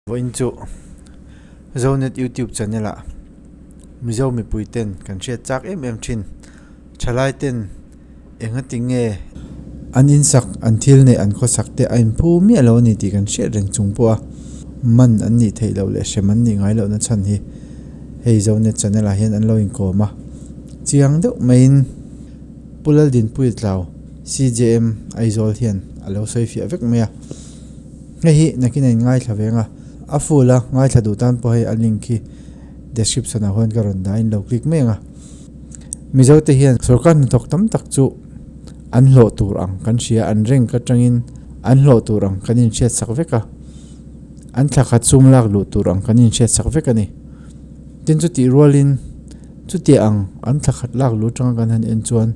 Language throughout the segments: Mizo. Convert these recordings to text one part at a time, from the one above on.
Vawiin chu Zonet YouTube channel ah Mizo mipui ten kan hriat chak em em thin. Thalai ten enga ti nge an insak an thil neih an khawsak te a inphu miah lo a ni tih kan hriat reng chung pawh a man an nih theih loh leh hrem an nih ngai loh na chhan hi hei Zonet channel ah hian an lo inkawm a. Chiang deuh maiin Pu Laldinpuia Tlau CJM Aizawl hian a lo sawi fiah vek mai a. Hei hi nakin a inngaithla ve ang a, a full a ngaithla duh tan pawh hei a link hi description ah huan ka rawn dah a in lo click mai ang a. Mizo te hian sorkar hnathawk tam tak chu an hlawh tur ang kan hria, an rank atangin an hlawh tur ang kan inhriat sak vek a, an thla khat sum lak luh tur ang kan inhriat sak vek a ni. Tin chutih rualin chutia ang an thla khat lak luh atanga kan han en chuan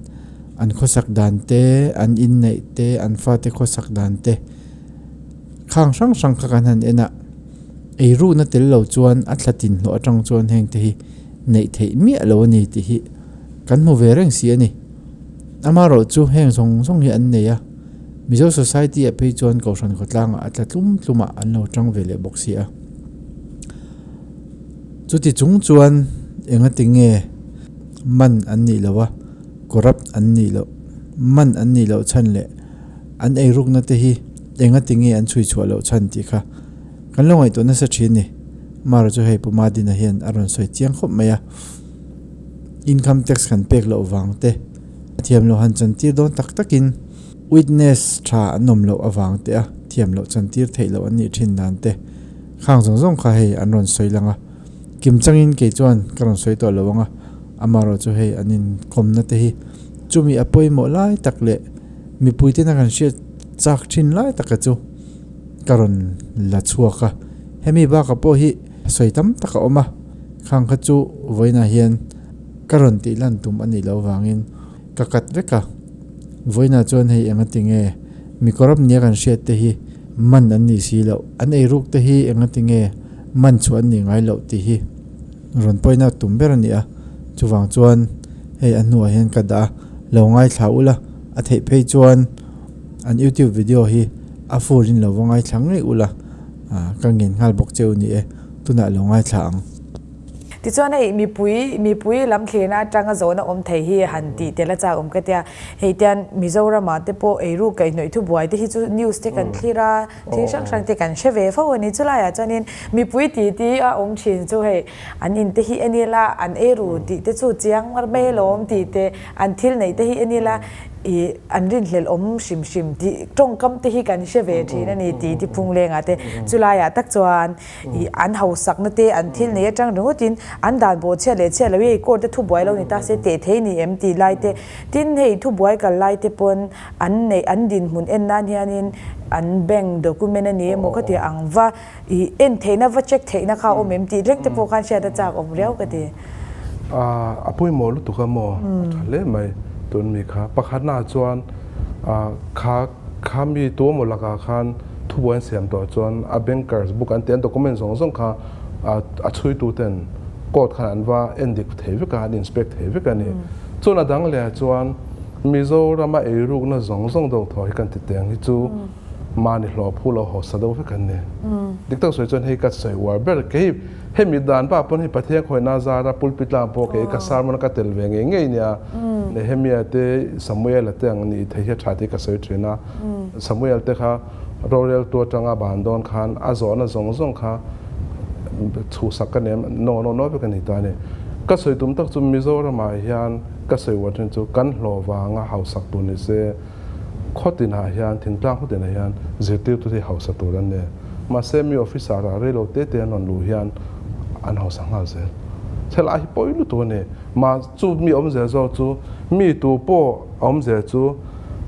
an khawsak dan te, an inneih te, an fate khawsak dan te, Khang hrang hrang kha kan han en a, eirukna tel lo chuan a thla tin hlawh atang chuan heng te hi neih theih miah lo a ni tih hi kan hmu ve reng si a ni. Amaherawh chu heng zawng zawng hi an nei a, Mizo Society ah phei chuan Kohhran khawtlangah a tla tlum tlumah an lo tang ve leh bawk si a. Chuti chung chuan engati nge man an nih loh a, corrupt an nih loh, man an nih loh chhan leh An eirukna te hi enga ti nge an chhui chhuah loh chhan tih kha kan lo ngaihtuah nasa thin ni. Mara chu hei Pu Madina hian a rawn sawi chiang khawp mai a. Income tax kan pek loh vang te, a thiam loh han chantir dawn tak takin witness tha an awm loh avang te a thiam loh chantir theih loh an nih thin dan te khang zawng zawng kha hei an rawn sawi lang a. Kim changin kei chuan ka rawn sawi tawh lo ang a, amaherawh chu hei an inkawmna te hi chumi a pawimawh lai tak leh Mipui tena kan hriat chak thin lai taka chu ka rawn la chhuak a, hemi bakah pawh hi sawi tam tak a awm a, khang kha chu vawiinah hian ka rawn tih lan tum a nih loh vangin ka kat vek a, vawiinah chuan hei enga tinge mi corrupt nia kan hriat te hi man an nih si loh, an eiruk te hi enga tinge man chhuah an nih ngai loh tih hi rawn pawina tum ber a ni a, chuvang chuan hei a hnuah hian ka dah a. Lo ngaithla ula, a theih phei chuan an youtube video hi a full in lo va ngaithla ngei ula, ka ngen nghal bawk che u ni e, tunah lo ngaithla ang. Tichuan hei mipui mipui lam thlirna atanga zawhna awm thei hi han tih tel a chak awm ka tia, hei tian Mizoramah te pawh eiru kaihhnawih thubuai te hi chu news te kan thlir a, thil hrang hrang te kan hre ve fo a ni. Chulaiah chuanin mipui titi a awm thin chu hei An in te hi en ila, an ei ru tih te chu chiang mar mai alawm tih te, an thil neih te hi en ila ih an rinhlelh awm hrim hrim tih tawngkam te hi kan hre ve thin a ni tih tiphung lengah te chulaiah tak chuan ih an hausakna te an thil nei atang ringawtin an dan bawh chhiat leh chhiat lo hi hei court te thubuai lo ni ta se teh thei ni em tih lai te tin hei thubuai kal lai te pawn an neih an dinhmun en nan hianin an bank document a ni emaw ka ti ang va I en theihna va check theihna kha a awm em tih lek te pawh khan hriat a chak awm riau ka ti. A pawimawh lutuk a maw? A tha hle mai tun mi kha. Pakhatnaah chuan kha kha mi tu emaw lakah khan thubuai an siam tawh chuan a bankers book an tih an document zawng zawng kha a chhuitu ten court khan an va en dik thei vek a, an inspect thei vek a ni. Chuan a dang lehah chuan Mizorama eirukna zawng zawng deuh thaw hi kan ti teng hi chu Mahni hlawh phu lo hausa deuh vek an ni. Dik tak sawi chuan hei ka sawi uar ber kei hemi dan bak pawn hei Pathian khawihna zara pulpit tlang pawh kei ka sermon a ka tel ve ngei ngei nia. Nehemia te Samuel-a te ang nih thei hi a tha tih ka sawi thin a. Samuel te kha roreltu atanga ban dawn khan a zawhna zawng zawng kha chhuhsak ka nem no no no vek a ni ta a ni. Ka sawi tum tak chu Mizoramah hian ka sawi uar thin chu kan hlawh vanga hausak tur ni se, Khaw tinah hian, thingtlang khaw tinah hian zirtirtu hi hausa tur an ni. Mahse mi officer ah reilo te te an rawn luh hian an hausa nghal zel. Thil ah hi pawi lutuk a ni. Mah chu mi awm zel zawk chu mi tu pawh a awm zel chu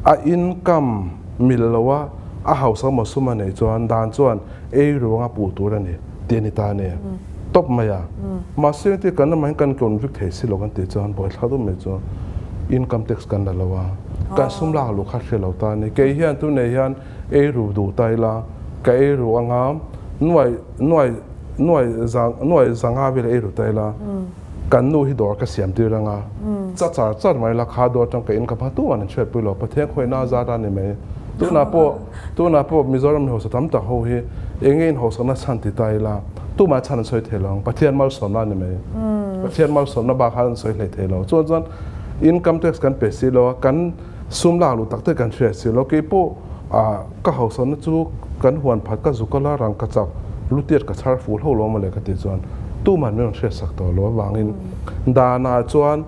a income mil lo a a hausa emaw sum a neih chuan dan chuan ei ruang a puh tur a ni tih a ni ta a ni. Tawp mai a. Mahse engtin kan ramah hian kan convict thei si lo kan tih chuan buaithlak deuh mai chu income tax kan la lo a, kan sum lak luh kha hre lo ta a ni. Kei hian tunei hian ei ru duh ta ila ka ei ru anga nuai nuai nuai za nuai zanga vel ei ru ta ila kan nu hi dawr ka siam tir anga cha char char mai la kha dawr atang ka income kha tuman an hriatpui lo Pathian khawihna a zat a ni mai. Tunah pawh tunah pawh Mizoram mi hausa tam tak ho hi eng nge in hausakna chhan ti ta ila tumah chhan an sawi thei lo ang. Pathian malsawmna a ni mai. Pathian malsawmna bak khan an sawi hlei thei lo. Chuan chuan income tax kan pe si lo a, kan sum lak luh tak te kan hriat si lo. Keipawh ka hausakna chu kan huan phat ka zuk a la rang ka chak lutiat ka chhar ful ho lo mawle ka tih chuan tuman min rawn hriatsak tawh lo avangin danah chuan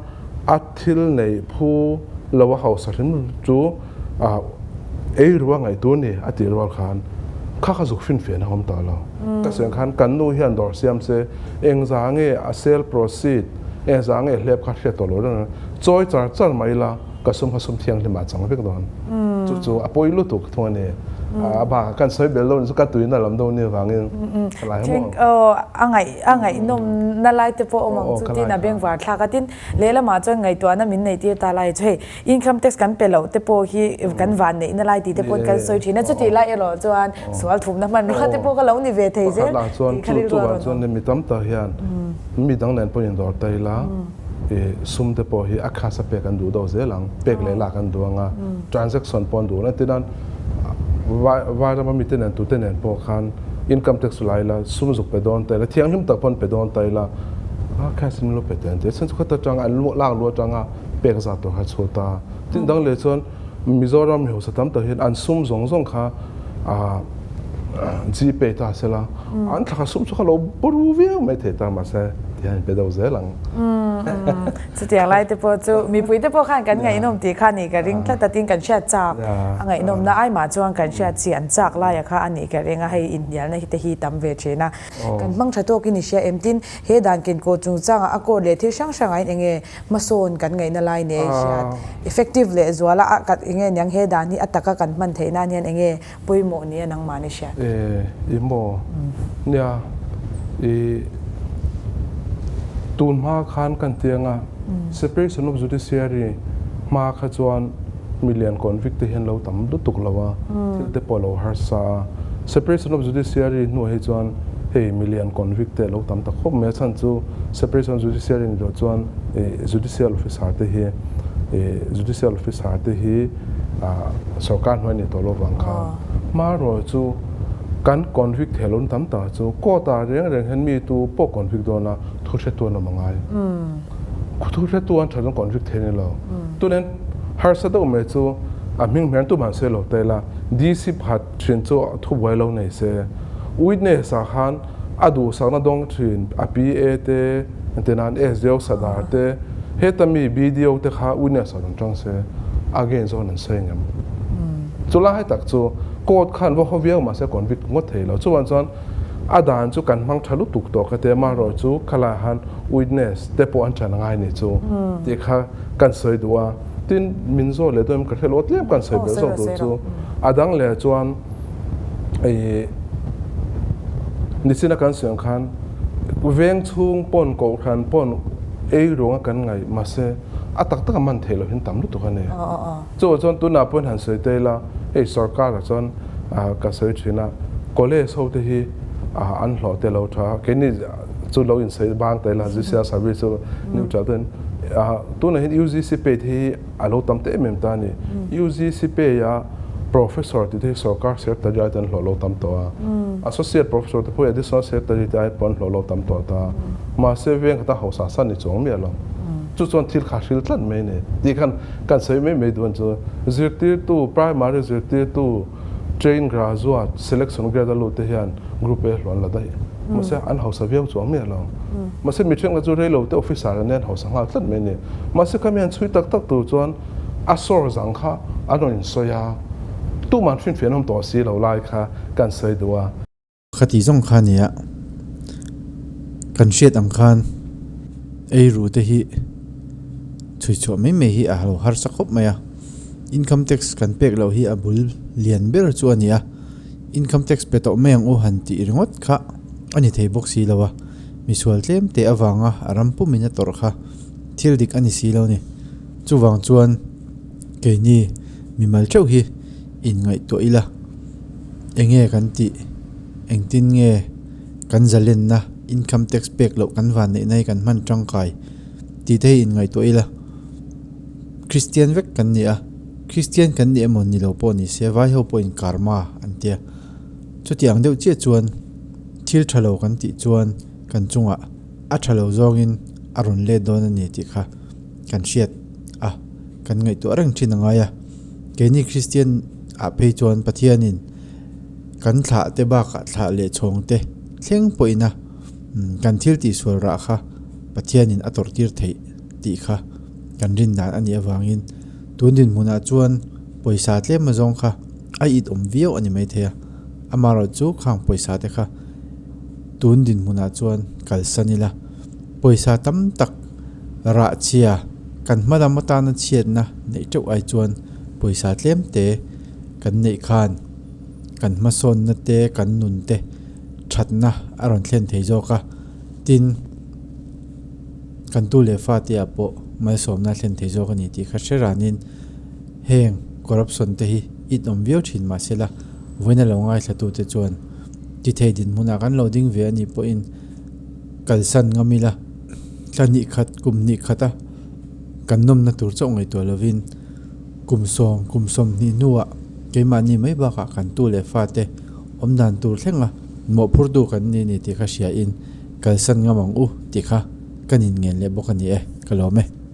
a thil neih phu lo a hausa hrim chu ei rua ngaih tur ni a tih rual khan kha kha zuk hrinfiah na awm tawh lo. Ka sawi ang khan kan nu hian dawr siam se engza nge a sale proceed engza nge hlep kha hriat tawh lo reng reng chawi char char mai ila ka sum kha sum thianghlim ah chang vek dawn. Chu chu a pawi lutuk thung a ni. A bakah kan sawi bel lo ni chu ka tuina lam deuh ni avangin ka lai maw. A ngaih a ngaihnawm na lai te pawh awm ang chu tin a bengvar thlak a tin lehlamah chuan ngaihtuahna min nei tir ta lai chu hei income tax kan pe loh te pawh hi kan van neihna lai tih te pawh kan sawi thin a chutih lai erawh chuan sual thumna hmanrua te pawh ka lo ni ve thei zel tih kha rilru a rawn awm. Mi tam tak hian mi dang nen pawh indawr ta ila sum te pawh hi a khas a pek an duh deuh zel ang, pek leh lak an duh ang a, transaction pawh an duh ang. Entirnan Vairama mite nen tute nen pawh khan income tax la ila sum zuk pe dawn ta ila, thianghlim tak pawn pe dawn ta ila cash in lo pe teh an ti a, chhan chu khata tanga an lak luh atanga pek zat tur kha chhut a. Tin dang leh chuan Mizoram mi hausa tam tak hian an sum zawng zawng kha Gpay ta sela an thla kha sum chu kha lo boru viau mai thei ta mahse ti hian in pe deuh zel ang. Chutiang lai te pawh chu mipui te pawh khan kan ngaihnawm tih kha nih ka ring tlat a tin kan hriat chak a ngaihnawmna ai mah chuan kan hriat chi an chak laia kha a nih ka ring a hei inhnialna hi te hi tam ve thin a kan hmang tha tawkin i hria em tin he dan kenkawh chungchangah a court leh thil hrang hrangah in enge hmasawn kan ngaihna lai nei hriat effective leh zuala a kat enge niang he dan hi a taka kan hman theih nan hian enge pawimawh nia nangmah ni hriat. E i maw nia i tun hma khan kan tiang a separation of judiciary hma kha chuan milian convict te hian lo tam lutuk lo a thil te pawh lo harsa a separation of judiciary hnuah hi chuan hei milian convict te lo tam ta khawp mai a chhan chu Separation of Judiciary ni loh chuan Judicial Officer te hi Judicial Officer te hi sorkar hnuai ni tawh lo vang khan hmarawh chu kan convict thei lo tam tak chu court ah reng reng hian mi tu pawh convict dawn a thu hretu an awm a ngai. Thu hretu an that chuan convict thei ni lo. Tunin harsa deuh mai chu a hming hmel tumah an sawi lo ta ila DC pakhat thin chu thubuai lo nei se witness ah khan A duhsakna dawng thin a PA te, entirnan SDO Sadar te, heta mi BDO te kha witness ah rawn tang se, again zawn an sawi ngem. Chu lai tak chu court khan va haw viau mahse convict ngawt thei lo. Chuvang chuan a dan chu kan hmang tha lutuk tawh ka ti a, amaherawh chu khalaiah khan witness te pawh an ṭan a ngai ni chu tih kha kan sawi duh a. Tin, min zawt leh dawn em ka hre lo, tlem kan sawi belh zawk duh chu a dang leh chuan I nichina kan sawi ang khan veng chhung pawn kohhran pawn ei ruanga kan ngaih mahse a tak tak a man theih loh hin tam lutuk a ni. Chuvang chuan tunah pawhin han sawi ta ila hei sorkar ah chuan ka sawi thin a college ho te hi an hlawh te lo tha keini chu lo insawi bang ta ila judicial service chu neutral te tunah hian UGC pay te hi A lo tam ta em em ta a ni. UGC pay a Professor tih te hi sorkar secretary ai te an hlawh lo tam tawh a. Associate Professor te pawh hi additional secretary te ai pawh an hlawh lo tam tawh ta. Mahse veng khata hausa san ni chuang miah lo. Chu chuan thil kha hril tlat mai a ni. Tih khan kan sawi mai mai duh chu zirtirtu, primary zirtirtu, train graduate, selection grade a lut te hian group A hlawh an la daih. Mahse an hausa viau chuang miah lo. Mahse mi thenkhat chu rei lo te officer an nia an hausa nghal tlat mai a ni. Mahse khami an chhui tak tak tur chuan a sawr zang kha an rawn insawi a, tuman hrinfiah an awm tawh si lo lai kha kan sawi duh a. Khati zawng kha nia kan hriat ang khan eiru te hi chhui chhuah mai mai hi a lo harsa khawp mai a, income tax kan pek loh hi a bul lian ber chu a ni a, income tax pe tawh mai ang u han tih ringawt kha a ni thei bawk si lo a, misual tlem teh avanga a ram pumin a tawrh kha. Thil dik a ni si lo ni. Chuvang chuan keini mimal theuh hi inngaihtuah ila, enge kan tih, engtin nge kan zalenna, income tax pek loh kan van neihna hi kan hman tangkai tih te hi inngaihtuah ila. Kristian vek kan ni a. Kristian kan ni emaw ni lo pawh ni se vai ho pawhin karma an tia. Chuti ang deuh chiah chuan thil tha lo kan tih chuan kan chungah a tha lo zawngin a rawn let dawn a ni tih kha kan hriat a, kan ngaihtuah reng thin a ngai a. Keini Kristian ah phei chuan Pathianin kan thlah te bakah thlah leh chhawng te thleng pawhin a kan thil tihsual rah kha Pathianin a tawrh tir theih tih kha kan rin dan a nih avangin tun dinhmunah chuan pawisa tlem azawng kha a it awm viau a ni maithei a, amaherawh chu khang pawisa te kha tun dinhmunah chuan kalsan ila pawisa tam tak rah chhia kan hma lam atana chhiatna neih teuh ai chuan pawisa tlem te kan neih khan kan hmasawnna te kan nun te thatna a rawn thlen thei zawk a, tin. Kan tu leh fate ah pawh malsawmna a thlen thei zawk a ni tih kha hre ranin heng corruption te hi it awm viau thin mahsela vawiin a lo ngaithlatute chuan ti thei dinhmunah kan lo ding ve a nih pawhin kalsan ngam ila thla hnih khat kum hnih khata kan nawmna tur chauh ngaihtuah lovin kum sawm kum sawmhnih hnuah keimahni mai bakah kan tu leh fate awm dan tur thlenga mawhphurtu kan ni a ni tih kha hriain. Kalsan ngam ang u tih kha ka nin ngen leh bawk a ni e, ka lawm e.